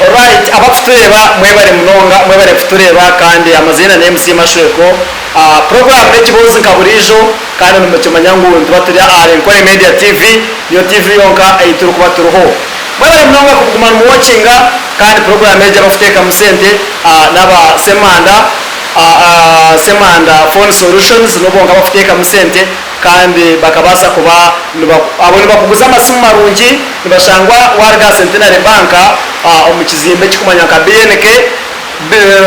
Alright abakutureeba mwebare munonga mwebare kutureeba kandi amaziina ni MC Mashweko Puroguraamu n'ekiboozi nka buriijo kandi nimukimanya ngu nituba turi ahari Nkore Media TV niyo TV yonka ei turikuba turiho. Mwebare munonga kuguma nimuwokinga kandi puroguraamu egi abakuteekamu sente n'aba Ssemanda Ssemanda Phone Solutions nibo bonka abakuteekamu sente kandi bakabaasa kuba abo nibakuguza amasimu marungi nibashangwa waruga aha Centenary Bank omu kizimbe ekikumanywa nka BNK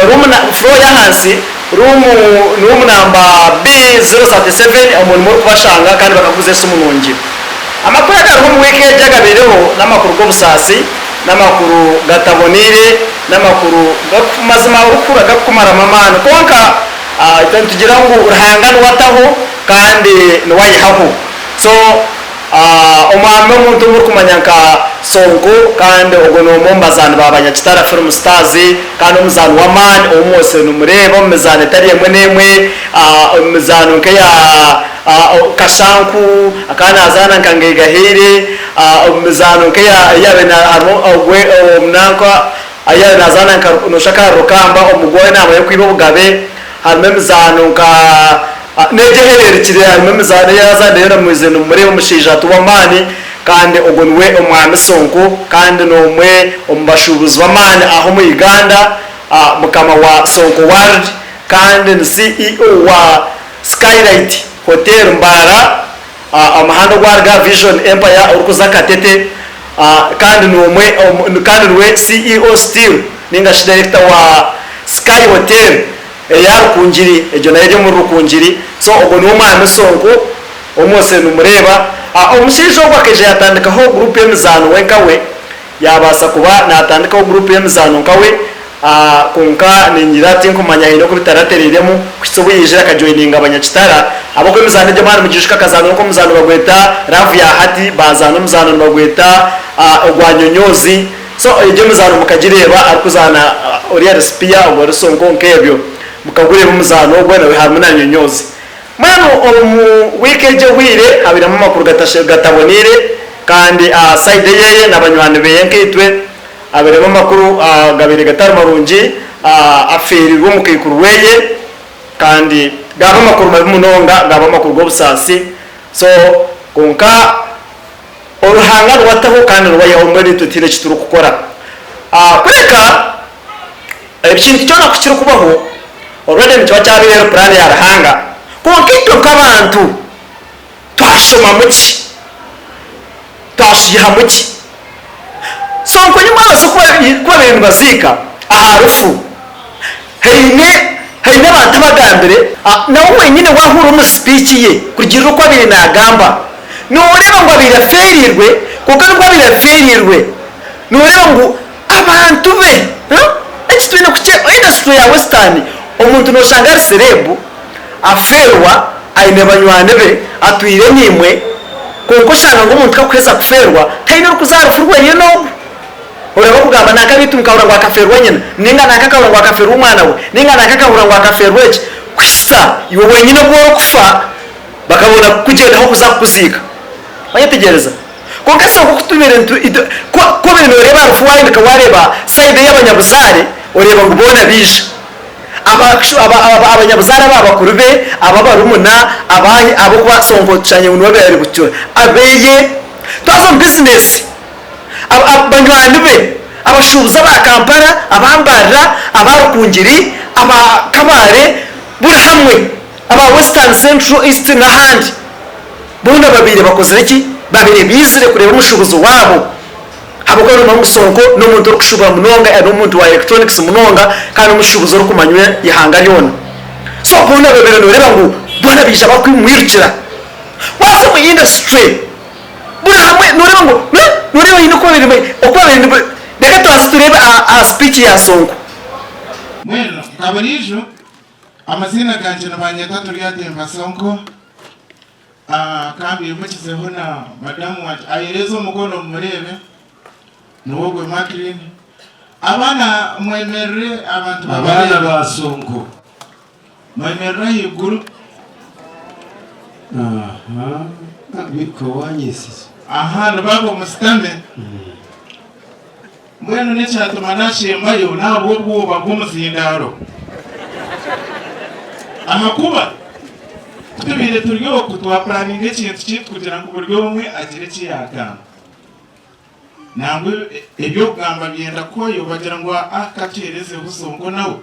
room floor y'ahansi room room number B037 omwo nimwo orikubashanga kandi bakakuguza esimu nungi. Amakuru agariho omu wiiki egi agabaireho n'amakuru g'obusaasi, n'amakuru gataboneire, n'amakuru mazima orikuhurira gakukumaramu amaani kwonka Itwe nitugira ngu Ruhanga niwe ataho kandi niwe ayihaho. So omwami omuntu ou murikumanya nka Sonko kandi ogwo n'omwe omu bazaani ba Banyakitara Film Stars kandi omuzaani w'amaani ou mwose nimureeba omu mizaano etari emwe n'emwe, omu mizaano nk'eya Kashanku akaba nazaana nka Ngaigahaire, omu mizaano nk'eya eyabaire harimu ogwe nanka Ahi yaabaire naazaana nka nooshusha nka Rukamba omugo w'enaama y'okwiba obugabe, harimu emizaano nka n'egyo ehereerukire harimu emizaano ei yaazaanire yoona mwizire nimumureeba omushaija ati w'amaani kandi ogwo niwe Omwami Sonko kandi n'omwe omu bashuubuzi b'amaani aha omu Uganda, mukama wa Sonko World kandi ni CEO wa Skylight Hotel Mbarara. Omuhanda ogwaruga aha Vision Empire orikuza Katete kandi n'omwe kandi niwe CEO still ninga shi director wa Sky Hotel eya Rukungiri egyo nayo eri omuri Rukungiri so ogwo niwe Omwami Sonko ou mwose nimureeba. Omushaija ogu akaija yatandikaho group y'emizaano we nkawe Yaabaasa kuba naatandikaho guruupu y'emizaano nka we, kwonka ningira tinkumanya haine oku bitaratereiremu kuhitsya obu yaijire akajoininga abanyakitara. Ahabw'okuba emizaano egyo mwaba nimugiijuka akazaana nk'omuzaano nibagweta Love ya Hati, baazaana omuzaano nibagweta ogwa Nyonyoozi. So egyo emizaano mukagireeba arikuzaana oriya Risipia, ogwo Risonko nk'ebyo. Mukagureeba omuzaano ogwo nawe harimu na Nyonyoozi. Mbwenu omu wiiki egi ehweire habairemu amakuru gataboneire kandi aha sayidi eyeye na banywani beye nkaitwe habairemu amakuru gabaire gatari marungi, afeerirwe omukaikuru weye kandi gaaba amakuru mabi munonga, gaaba amakuru g'obusaasi so kwonka Ruhanga niwe ataho kandi niwe aihaho mbwenu itwe tihaine eki turikukora. Kureka Ekintu kyona ku kirikubaho, already nikiba kyabaire eri puraani ya Ruhanga. Kwonka itwe nk'abantu twashomamu ki? Twashihamu ki? So nkonye mwabaasa ku babaire nibaziika aha rufu, haine haine abantu abagambire, nawe wenyine waahurira omu sipiiki ye kurugiirira oku abaire naagamba, nooreeba ngu abaire afeereirwe, kwonka n'obu abaire afeereirwe, nooreeba ngu Abantu be eki twine kukye industry ya western omuntu noshanga ari celeb afeerwa aine banywani be atwire naimwe kwonka oshanga ngu omuntu kakuheza kufeerwa taine orikuza aha rufu rweye n'ogu oreba akugamba nanka beitu nkahurira ngu akafeerwa nyina ninga nanka akahurira ngu akafeerwa omwana we ninga nanka akahurira ngu akafeerwa eki kuhitsya iwe wenyine obu orikufa bakabona kukugyendaho kuza kukuziika wayetegyereza. Kwonka shi oku tubaire nitu, itwe, ku, ku obaire nooreeba aha rufu waahinduka waareeba sayidi ey'abanyabuzaare, oreeba ngu boona baija. Aba, aba, aba, abanyabuzaare aba bakuru be, ab'abarumuna, abaahi, ahabw'okuba Sonko tushangire ngu niwe abaire ari bucura, abeeye. Twaza omu bizineesi, aba, aba, banywani be, abashuubuzi aba Kampala, aba Mbarara, aba Rukungiri, aba Kabale, buri hamwe, aba Western, Central, East n'ahandi. Boona babaire bakozire ki? Babaire baizire kureeba omushuubuzi waabo. Ahabw'okuba noomanya ngu Sonko n'omuntu orikushuubura munonga, n'omuntu wa electronics munonga kandi n'omushuubuzi orikumanywa eihanga ryona. So boona babaire nooreeba ngu boona baija barikumwirukira. Waaza omu industry, buri hamwe nooreeba ngu nooreeba haine oku babaire oku babaire Reka tubanze tureebe aha speech ya Sonko. Mbwenu nka buriijo, amaziina gangye nibanyeta Turyatemba Sonko. Ka mbimukizeho na madamu wangye ayereeze omukono mumureebe, niwe ogwe Mackline. Abaana mwemerere abantu Abaana babareebe. ba Sonko. Mwemerere ahaiguru. Aha, bika wanyesize. Aha nibabo musitame. Mbwenu n'ekyatuma naashembayo n'ahabw'obwoba bw'omuzindaaro. Ahakuba ku tubaire turi oku twapuraninga ekintu kyaitu kugira ngu buri omwe agire eki yaagamba. Nangwa eby'okugamba byenda kuhwayo bagira ngu aa ka tuheerezeho Sonko nawe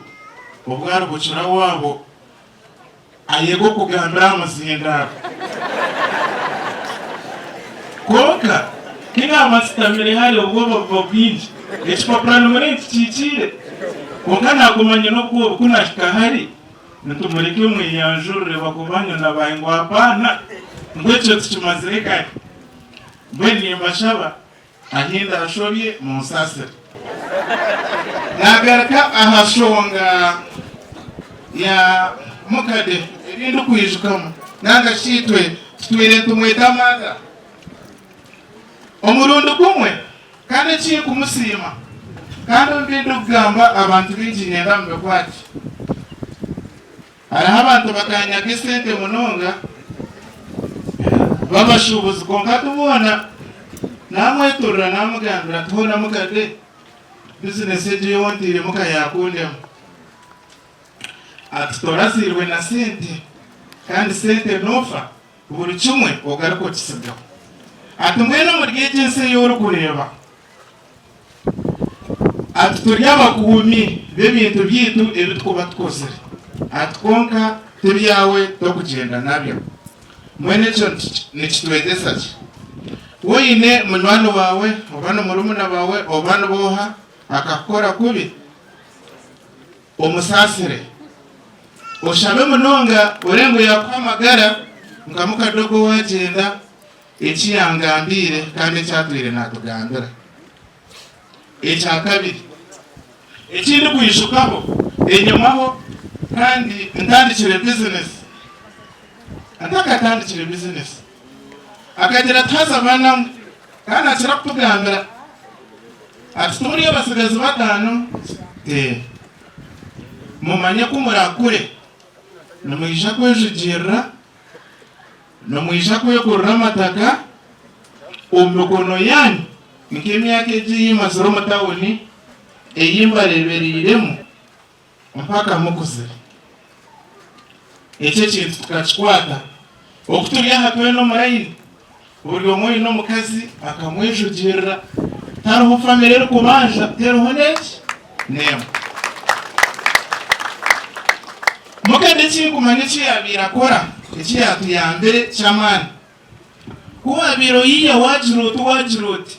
obu aribukira waabo ayege okugambira aha muzindaaro. Kwonka ku naaba nsitamire hare obwoba buba bwingi. Ekipapura nimureba ntikiikiire. Kwonka naaguma nyine obwoba ku naahika hare nitumureke mweyanjurire bagobanyu na baahi ngu apaana ngu ekyo tukimazire kare. Mbwenu nimbashaba ahi ndaashobye munsaasire. Naagaruka aha nshonga ya Mukade ebi ndikwijukamu nanga shi itwe tutwire nitumweta Martha. Omurundi gumwe kandi eki nkumusiima kandi omu bi ndikugamba abantu baingi niinyenda mubikwate. Hariho abantu bakanyaga esente munonga babashuubuzi kwonka ti boona. Naamweturira naamugambira nti hoona mukade bizinesi egi ei onteiremu ka yaakundema. Ati torazairwe na sente kandi sente noofa buri kimwe ogaruka okisigaho. Ati mbwenu omuri egi ensi ei orikureeba Ati turi abakuumi b'ebintu byaitu ebi tukuba tukozire. Ati kwonka tibyawe tokugyenda nabyo. Mbwenu ekyo nikitwegyesa ki? Ku oine munywani waawe oba ni murumuna waawe oba ni booha akakukora kubi, omusaasire. Oshabe munonga oreebe ngu yaakuha amagara nka mukadogo owaagyenda Eki yangambiire kandi eki atwire naatugambira. Ekya kabiri, eki ndikwijukaho enyimaho kandi ntandikire bizinesi, ntakatandikire bizinesi, akagira ati haza baana mwe, kandi naakira kutugambira ati timuri abatsigazi bataano? Ee. Mumanye ku murakure nimwija kwejugirira. Nimwija kwegurira amataka omu mikono yaanyu nk'emyaka egi ei mmazire omu tauni ei mbareebereiremu mpaka mukuzire. Eki ekintu tukakikwata oku turi aha twena omu layini, buri omwe oine omukazi akamwejugirira, tihariho famire erikubanja teriho n'eki n'emwe. Mukama eki ndikumanya eki yaabaire akora, eki yaatuyambire ky'amaani, ku waabaire oyiiya waagira oti waagira oti,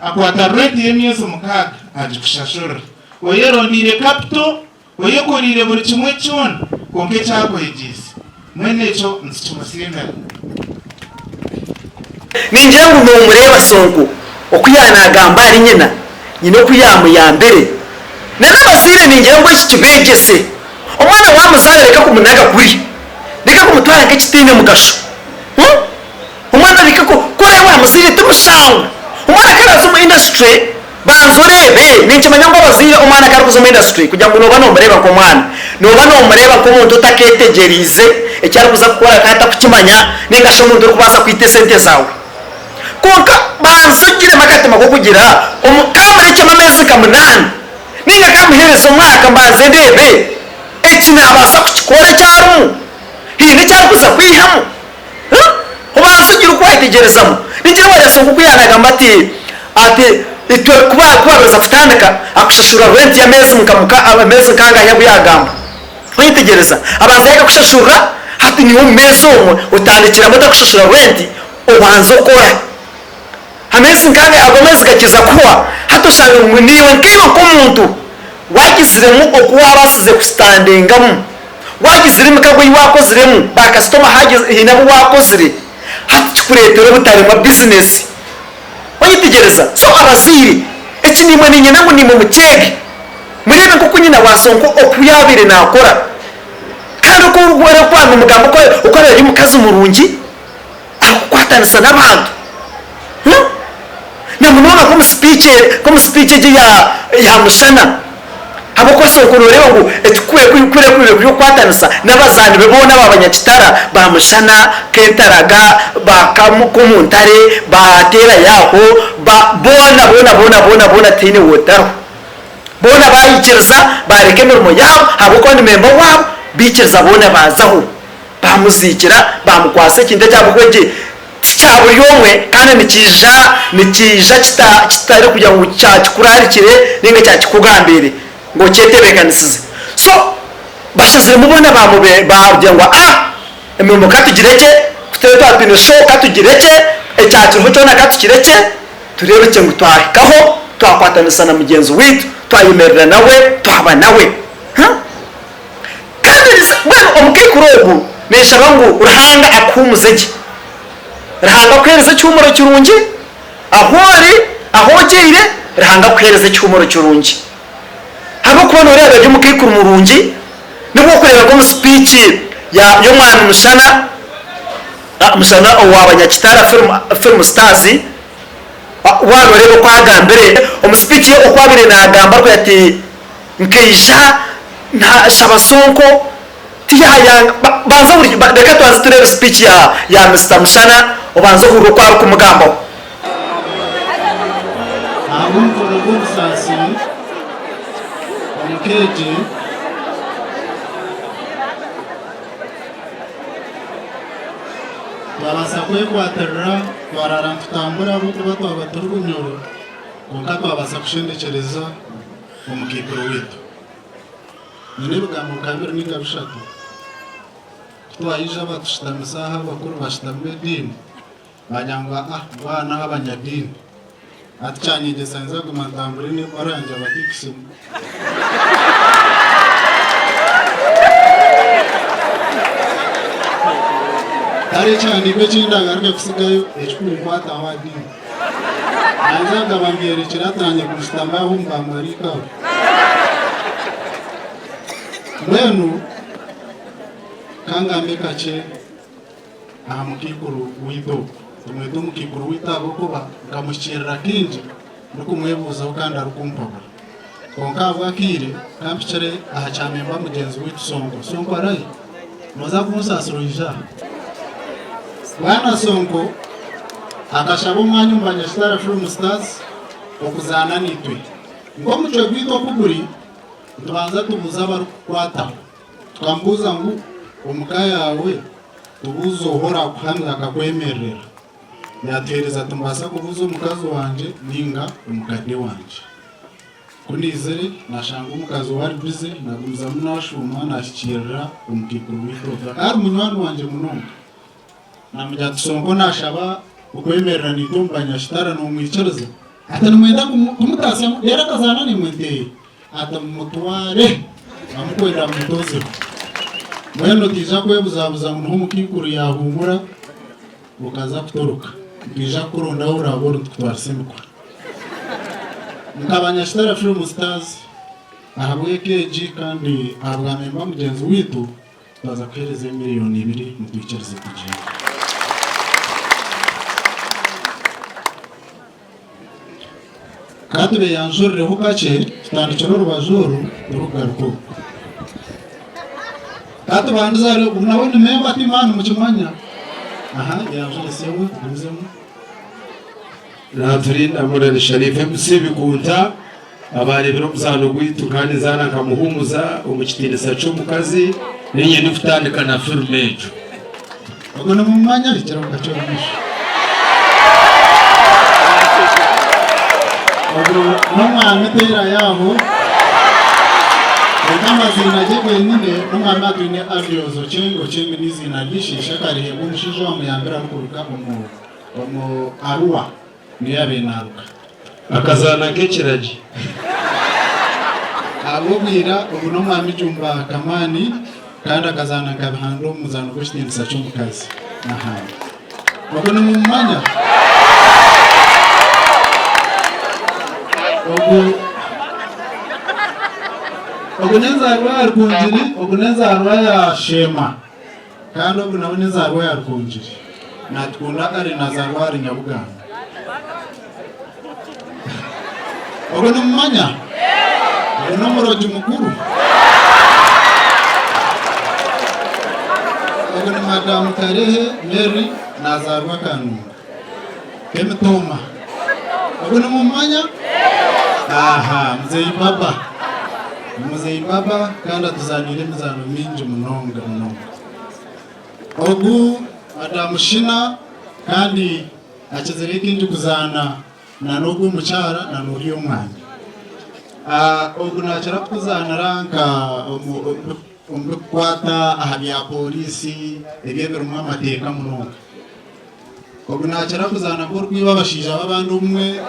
akwata renti y'emyezi mukaaga agikushashurira. Oyerondeire kapito, oyekoreire buri kimwe kyona, kwonka eki akwegyeise, mbwenu ekyo nitukimusiimira. Ningira ngu nomureeba Sonko oku yaanagamba ahari nyina, nyina oku yaamuyambire. Na n'abazaire ningira ngu eki kibeegyese. Omwana waamuzaara reka kumunaga kuri. Reka kumutwara nk'ekitaine mugasho. Omwana reka ku ku oraabe waamuzaire ti mushango. Omwana ku araaze omu industry, banza oreebe. Ninkimanya ngu abazaire omwana ku arikuza omu industry kugira ngu nooba noomureeba nk'omwana. Nooba noomureeba nk'omuntu otakeetegyereize eki arikuza kukora akaba atarikukimanya nainga shi omuntu orikubaasa kwita esente zaawe. Kwonka banza ogiremu akatima k'okugira omu kaamurekyemu ameezi nka munaana nainga kaamuheereza omwaka mbanze ndeebe eki naabaasa kukikora eki arimu, haine eki arikuza kwihamu. Obanze ogire oku wayetegyerezamu. Ningira wareeba nk'oku yaanagamba ati ati itwe ku baabaza kutandika akushashura rent y'ameezi nka muka ameezi nkangahi agu yaagamba. Oyetegyereza? Abanza yakakushashurira hati niiwe omu meezi omwe otandikiramu otarikushashura rent obanza okora. Ameezi nkangahi ago ameezi gakiza kuhwa hati oshanga ngu niiwe nkaiwe nk'omuntu wagiziremu oku wabaasize kusitandingamu, wagizire emikago ei wakoziremu, ba kasitoma haine abu wakozire hati kikureetera obutaremwa bizinesi. Oyetegyereza? So abazaire eki naimwe niinyenda ngu naimwe mukyege. Mureebe nk'oku nyina wa Sonko oku yaabaire naakora kandi oku orikuba nomugamba oku abaire ari omukazi murungi arikukwatanisa n'abantu. Na munonga nk'omu sipiiki nk'omu sipiiki egi eya ya Mushana. Habw'okuba Sonko nooreeba ngu ekikubaire kuri okukwatanisa n'abazaani be boona aba Banyakitara, ba Mushana, Kentaraga, ba Komuntare, ba Teerayaho, ba boona boona boona boona boona tihaine wootariho. Boona baikiriza baareka emirimo yaabo ahabw'okuba ni memba waabo, baikiriza boona baazaho. Baamuziikira, baamukwatsa ekintu eki ahabw'okuba eki ti kya buri omwe kandi nikiija nikiija kita kitari kugira ngu kyakikuraarikire nainga kyakikugambiire ngu okyetebeekanisize. So bashaziremu boona baamube baagira ngu ah emirimo ka tugirekye, ku turaabe twaba twine show ka tugirekye, ekyakiriho kyona ka tukirekye, tureebekye ngu twahikaho, twakwatanisa na mugyenzi waitu, twayemerera nawe, twaba nawe. Huh? Kandi mbwenu omukaikuru ogu ninshaba ngu Ruhanga akuhuumuze gye. Ruhanga akuheereze ekihuumuro kirungi ahu ori, ahu ogiire, Ruhanga akuheereze ekihuumuro kirungi. Ahabw'okuba nooreeba ari omukaikuru murungi, nibwo orikureeba nk'omu sipiiki ya y'omwami Mushana, Mushana owa Banyakitara film, film stars, waaba nooreeba oku agambire omu sipiiki ye oku abaire naagamba arikugira ati, Nkaija nashaba Sonko tiyayanga banza ohurire reka tubanze tureebe speech ya ya Mister Mushana obanze ohurire oku arikumugambaho. Ahabw'omukono gw'obusaasi omu ka egi, twabaasa kwekwatirira twaraara nitutambura ahabw'okuba twaba turi Bunyoro kwonka twabaasa kushendekyereza omukaikuru waitu. Nyine ebigambo nka bibiri ninga bishatu. Ku twaija batushutamisa aha abakuru bashutami b'ediini, baagira ngu aa bwana aha abanyadiini. Hati kyanyegyesa ninza kuguma ntambure n'ebara yangye abatikisimu. Kare ekihandiiko eki ndagaruke kutsigayo ekikunkwataho aha diini. Naija akaba ambyerekire atandika kunshutama aho omu baamaraika abo. Mbwenu ka ngambe kakye aha mukaikuru waitu ogu. Tumwete omukaikuru waitu ahabw'okuba nkamuhikiirira kaingi ndikumwebuuzaho kandi arikumpabura. Kwonka ahabw'akaire ka mpikire aha kya memba mugyenzi waitu Sonko. Sonko arahi? Nooza kunsaasira oije aha. Bwana Sonko akashaba omwanya omu Banyakitara Film Stars okuzaana naitwe. Nk'omucwe gwaitu oku guri, nitubanza tubuuza abarikukukwataho. Tukamubuuza ngu, Omu ka yaawe tubuuze oha oraakuhamira akakwemererera? Yaatuheereza ati, Nimbaasa kubuuza omukazi wangye nainga omukade wangye. Ku naizire, naashanga omukazi we ari bize, naagumizamu naashuuma naahikiirira omukaikuru waitu ogwo. Akaba ari munywani wangye munonga. Naamugira ati, Sonko naashaba okwemerera naitwe omu banyakitara, noomwikiriza? Ati, Nimwenda kumutaasyamu reero akazaana naimwe nteeye? Ati, Mumutware, amukwenda mumutozeho. Mbwenu otaija kwebuzabuza ngu niho omukaikuru yaahuumura okaza kutoroka. Nitwija kukuronda ahu oraabe ori nitukutwarisa emikoro. Nka Banyakitara Film Stars, ahabw'eka egi kandi ahabwa memba mugyenzi waitu, Twaza kuheereza emiriyooni ibiri mutwikirize tugyende. Ka tubeyanjurireho kakye tutandikire orubaju oru turikugaruka oku. Ka tubandize ahari ogu nawe ni memba ti maani mukimanya. Aha yeyanjure sebo tugumizemu. Naturinda Murani Sharif MC Bikunta. Abaareebire omuzaano gwaitu kandi nzaana nka Muhumuza omu kitiinisa ky'omukazi. Niinye ndikutandika na firimu egyo. Ogwo nimumumanya? Hikira omu kakye omu maisho. Ogwo n'omwami Teera yaabo. Kwonka amaziina gye genyine n'omwami Atwine Abios Ochieng. Ochieng n'eiziina ry'ishe. Ishe akariheebwa omushaija owamuyambire arikuruga omu omu Arua. Niyo yaabaire naaruga. Akazaana nk'ekiragi. Ahabw'obwira, ogu n'Omwami Jumba Kamani kandi akazaana nka Bihanda omu muzaano gw'ekitiinisa ky'omukazi n'ahandi. Ogu nimumumanya? Ogu ogu n'enzaarwa ya Rukungiri, ogu n'enzaarwa ya Sheema. Kandi ogu nawe n'enzaarwa ya Rukungiri. Natukunda ari nazaarwa ahari Nyabuganda. Ogu nimumanya? Ogu n'omurogi mukuru. Ogu ni Madamu Karehe Mary nazaarwa Kanunga. Kemitooma. Ogu nimumumanya? Aha, Muzeeyi Baba. Ni Muzeeyi Baba kandi atuzaaniire emizaano mingi munonga munonga. Ogu Madamu Shina kandi akizireyo kaingi kuzaana na n'ogu omukyara na n'oriya omwami. Ogu nakira kutuzaanira nka omu bikukwata aha bya pooriisi ebi ebirimu amateeka munonga. Ogu nakira kuzaana nk'orikwiba abashaija b'abandi obumwe.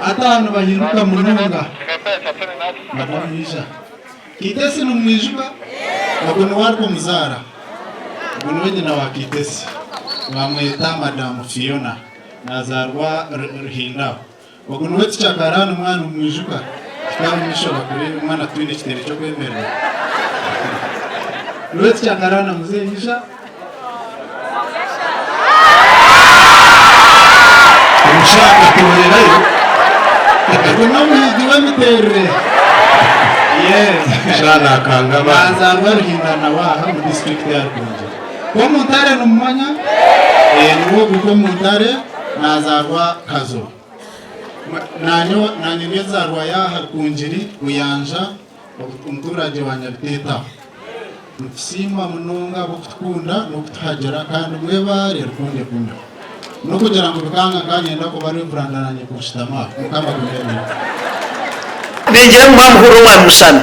Hati aha nibahinduka munonga. Madamu ija. Kaitesi nimwijuka? Ogwo niwe arikumuzaara. Ogwo niwe nyina wa Kaitesi. Bamweta Madamu Fiona. Nazaarwa Ruhinda aho. Ogwo niwe Tica Karani mwana nimumwijuka? Hika omu maisho bakureebe mwana titwine kitebe ky'okwemerera. Niwe Tica Karani muzeeyi ija. Omushaija akatoorerayo. Ogwo n'omuhiigi w'emiteerere. Yes. Omushaija naakanga amaani. Nazaarwa Ruhinda nawe aha omu disiturikiti ya Rukungiri. Komuntare nimumanya? Eh, niwe ogwo Komuntare nazaarwa Kazo. Naanye naanye ndi enzaarwa y'aha Rukungiri, Buyanja, omuturage wa Nyabiteeta. Nitusiima munonga ahabw'okutukunda n'okutuhagira kandi mwebare rukundo egumire. N'okugira ngu bikanga nkanyenda kuba Reverand nanye kunshutama aho. Mukama agume naitwe. Ningira ngu mwamuhurira omwami Mushana,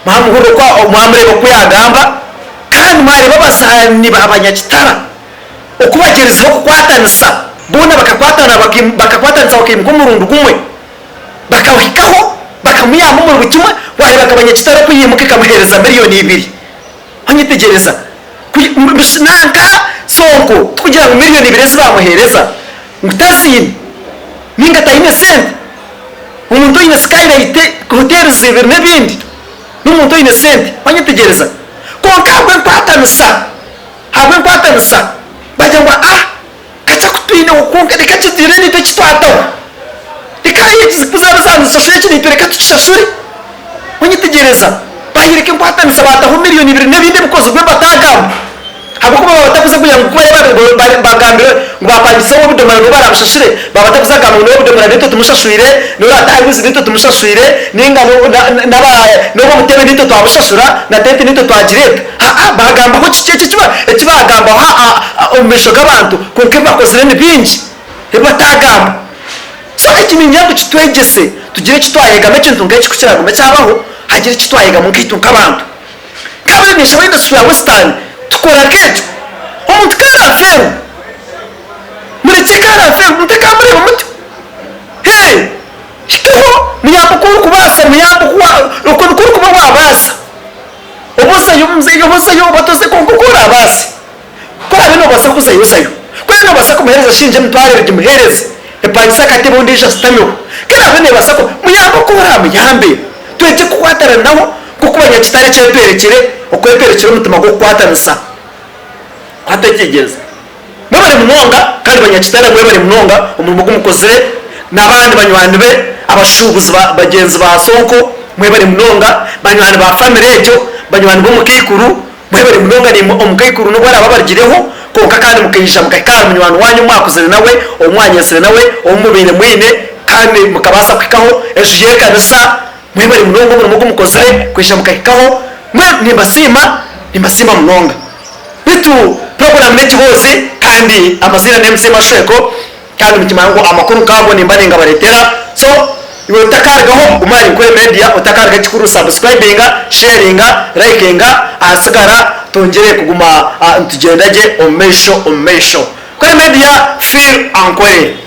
mwamuhurira oku mwamureeba oku yaagamba, kandi mwareeba abazaani ba Banyakitara oku bagyerizeho kukwatanisa, boona bakakwatana bakakwatanisa bakaimuka omurundi gumwe. Bakahikaho bakamuyamba omuri buri kimwe, waareeba nka Banyakitara oku yaimuka ekamuheereza miriyoni ibiri. Wanyetegyereza? Nanka Sonko tikugira ngu miriyoni ibiri ezi baamuheereza ngu taziine ninga taine sente. Omuntu oine Skylight, hoteeri ibiri n'ebindi n'omuntu oine sente. Wanyetegyereza? Kwonka ahabw'enkwatanisa, ahabw'enkwatanisa bagira ngu ah! Kakye ku twineho kwonka reka kitwire naitwe eki twataho. Reka eki ku zaaba zaanishashura eki naitwe reka tukishashure. Onyetegyereza? Baayereka enkwatanisa baataho miriyoni ibiri n'ebindi ebikozirwe bataagamba. Ahabw'okuba baaba batakuza kugira ngu ku barebe bagambire ngu baapangisaho obudomora nibo barabushashure, baaba batakuza kugamba ngu n'obudomora naitwe tumushashwire, n'orataha ebuzi naitwe tumushashwire, nainga n'obu obutebe naitwe twabushashura, na tenti naitwe twagireeta. Haa, baagambaho kiki eki eki baagambaho omu maisho g'abantu, kwonka ebi bakozire ni bingi ebi bataagamba. So eki niinyenda ngu kitwegyese tugire eki twayegamu ekintu nk'eki ku kiragume kyabaho, hagire eki twayegamu nkaitwe nk'abantu. Nk'abeemeesha ba industry ya Western tukora nk'ekyo. Omuntu ku araafeerwe, murekye ku araafeerwe mutakamureeba mutyo. Hee, hikeho muyambe oku orikubaasa, muyambe oku orikuba waabaasa. Obuzayo omuzeeyi obuzayo obatoze kwonka oku oraabaase. Ku oraabe noobaasa kuzayo zayo. Ku oraabe noobaasa kumuheereza shiringi emitwaro ebiri gimuheereze, epangise akatebe ondiijo ashutameho. Ku eraabe neebaasa ku, muyambe oku oraamuyambe. Twegye kukwatananaho nk'oku banyakitara eki etwerekire, oku etwerekire omutima gw'okukwatanisa. Kwategyereza. Mwebare munonga kandi banyakitara mwebare munonga omurimo ogu mukozire nabandi banywani be abashubuzi bagyenzi ba Sonko mwebare munonga banywani ba family egyo banywani bomukaikuru mwebare munonga naimwe omukaikuru nobu araabe abarugireho kwonka kandi mukaija mukahika ahari munywani wanyu ou mwakuzire nawe ou mwanyesire nawe ou mubaire mwine kandi mukabaasa kuhikaho enju yekanisa mwebare munonga omurimo ogu mukozire kwija mukahikaho nimbasiima nimbasiima munonga. Beitu puroguraamu n'ekiboozi kandi amaziina ni MC Mashweko kandi nikimanya ngu amakuru nk'ago nimba ningabareetera. So iwe otakarugaho guma ahari Nkore Media otakarugaho ekikuru subscribinga, sharinga, likinga ahasigara twongyere kuguma nitugyenda gye omu maisho omu maisho. Nkore Media feel Ankore.